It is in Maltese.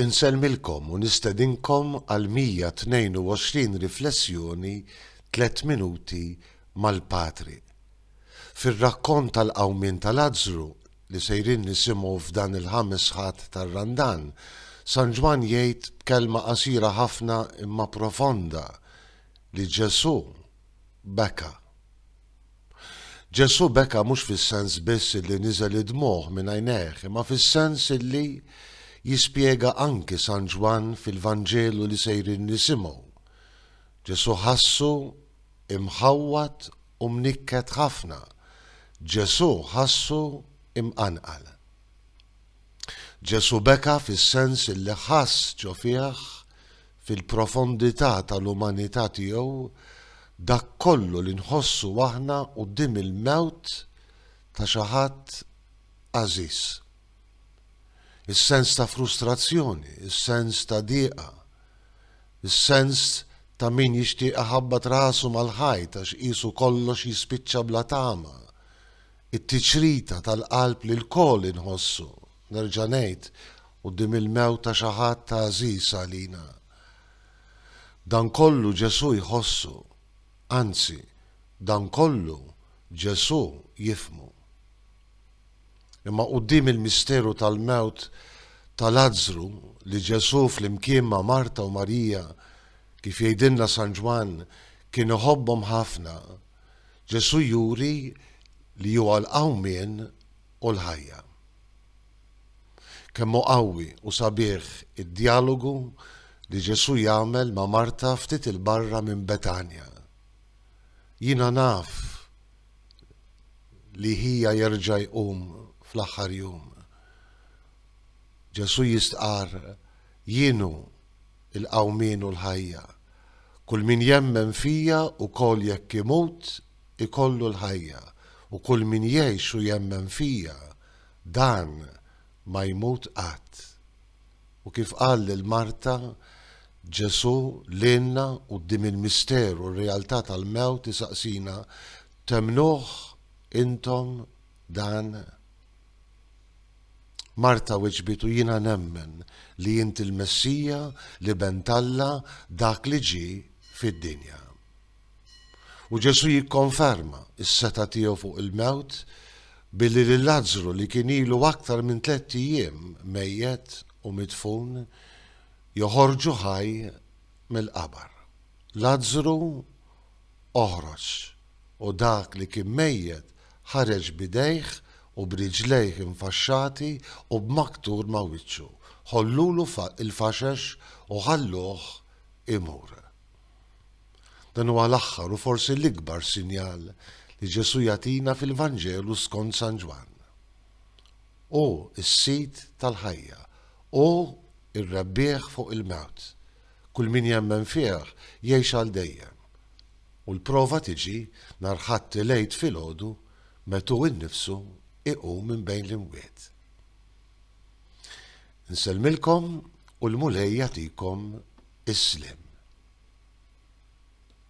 Insellmilkom u nistedinkom għal 122 riflessjoni Tlett Minuti mal-Patri. Fir-rakkont tal-qawmien ta' Lazzru li sejrin nisimgħu f'dan il-ħames Ħadd tar-Randan, San Ġwann jgħid b'kelma qasira ħafna imma profonda li Ġesù beka. Ġesù beka mhux fis-sens biss illi niżel id-dmugħ minn għajnejh imma fis-sens illi jispjega anki San Ġwann fil-Vanġelu li sejrin nisimgħu. Ġesù ħassu imħawwad u mnikket ħafna. Ġesù ħassu imqanqal. Ġesù beka fis-sens illi ħass ġo fih, fil-profondità tal-umanità tiegħu, dak kollu li nħossu aħna quddiem il-mewt ta' xi ħadd għażiż. Is-sens ta' frustrazzjoni, is-sens ta' dieqa, is-sens ta' min jixtieq iħabbat rasu mal-ħajt għax qisu kollox jispiċċa bla tama, it-tiċrita tal-qalb li lkoll inħossu, nerġa' ngħid, quddiem il-mewt ta' xi ħadd għażiż għalina. Dan kollu Ġesù jħossu, anzi, dan kollu Ġesù jifhmu. Imma quddiem il-misteru tal-mewt ta' Lazzru li Ġesù flimkien ma' Marta u Marija, kif jgħidilna San Ġwann, kien iħobbhom ħafna, Ġesù juri li huwa l-qawmien u l-ħajja. Kemm hu qawwi u sabiħ id-djalogu li Ġesù jagħmel ma' Marta ftit 'il barra minn Betanja. Jiena naf li ħija jerġa' jqum fl-aħħar jum. Ġesù jistqarr, Jien hu l-qawmien u l-ħajja. Kull min jemmen fija ukoll jekk imut ikollu l-ħajja, u kull min jgħix u jemmen fija, dan ma jmut qatt. U kif qal lil Marta, Ġesù lilna quddiem il-misteru u r-realtà tal-mewt isaqsina, Temmnuh intom dan? Marta weġbitu, Jiena nemmen li int il-Messija, l-Iben t'Alla, dak li ġie fid-dinja. U Ġesù jikkonferma s-setgħa tiegħu fuq il-mewt billi lil Lazzru li kien ilu aktar minn tlett ijiem mejjet u midfun, joħorġu ħaj mill-qabar. Lazzru, oħroġ! U dak li kien mejjet ħareġ b'idejh u b'riġlejh infaxxati u b'maktur ma' wiċċu. Ħollulu l-faxex u ħalluh imur. Dan huwa l-aħħar u forsi l-ikbar sinjal li Ġesù jagħtina fil-Vanġelu skont San Ġwann. Hu s-Sid tal-ħajja. Hu r-rebbieħ fuq il-mewt. Kull min jemmen fih jgħix għal dejjem. U l-prova tiġi nhar Ħadd il-Għid filgħodu meta hu nnifsu iqum minn bejn l-imwiet. Insellmilkom u l-Mulej jagħtikom is-sliem.